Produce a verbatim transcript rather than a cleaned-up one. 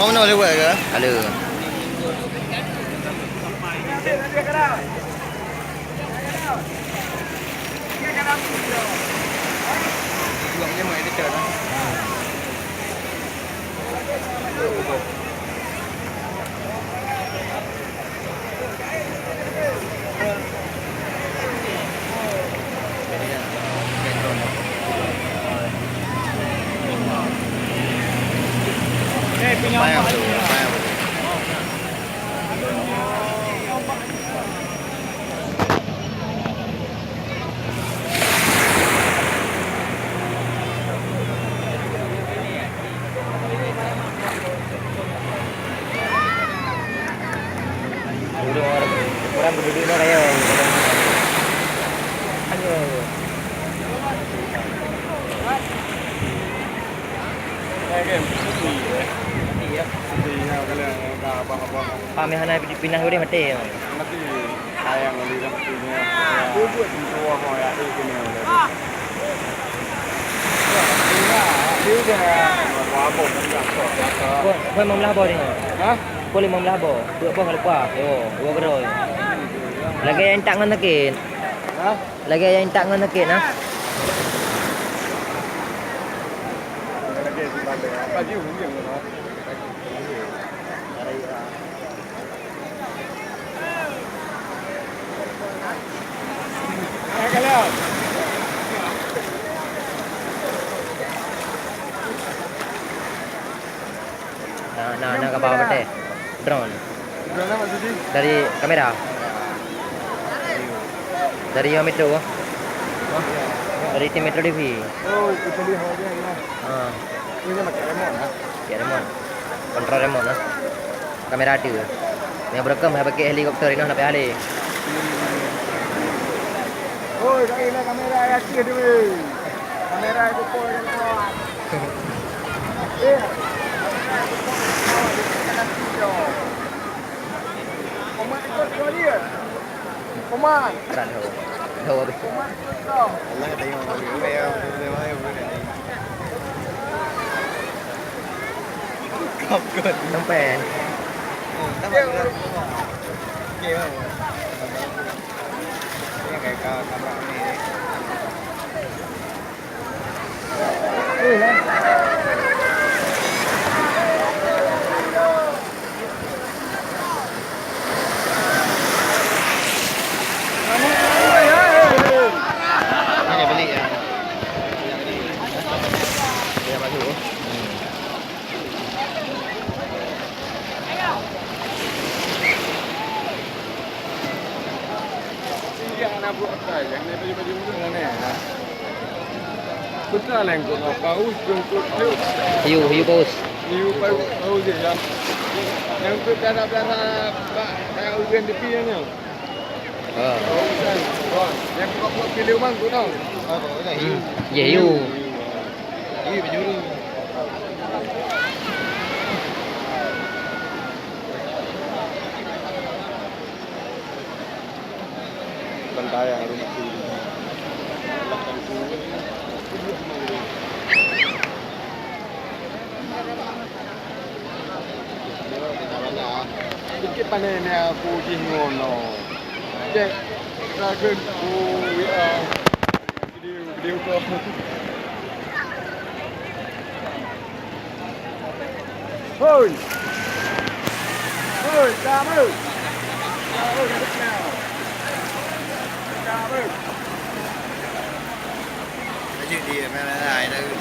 Mana boleh buat ke? Halo. Ureueng, ureueng beududuek nyoe kayèe. Ayo. Pamé hana pinah udeh maté. Mati. Sayang, dia dah mati nya. Bubuet di bawah, oh, ya, itu ni, oh, ya. Dia dah. Apa, apa, apa, apa. Kau, kau memang lah boh dia. Hah? Kau memang lah boh. Buat boh lupa. Oh, dua geroy. Lagèe nyang tak ngon sakit. Hah? Lagèe nyang tak ngon sakit, nah. Lagèe si Bande. Apa dia, dia, dia. Na, na, na kapal batèe. Drone. Drone apa tadi? Dari kamera. Dari yang Metro. Dari tim Metro T V. Oh, itu tadi hal dia, ya. Ha. Ini dia pakai remote, ha? Pakai remote. Kontrol remote, ha. Kamera ada. Yang berekam, yang pakai helikopter ini, nak pakai alih. Oi, tak kira kamera yang ada tu, weh. Kamera yang betul yang kawan. Eh, kamera yang betul yang kawan. Dia kena tidur. Omat ikut kau dia. Omat. Dah, dah. Dah habis. Omat ikut kau. Allah tengok. Sampai. Okey, bang. Ini kayak ka-, kamera ni. Ini beli ya. Dia baju. Hmm. Hiu, hiu paus. Hiu paus, paus je, ya. Yang tu biasa-biasa bak, bak ureueng tepi nyoe. Ha. Yang pokok-pokok pilih rumah tu tau. Hmm. Ya, hiu. Hiu, hiu. Bentayang rumah tu. Sikit pandai ni aku jih ngono. Cek, lagu ku W A. Video, video call. Hoi! Hoi, kamu! Kamu, kamu! Kamu! Lanjut dia, main-main lah, dah.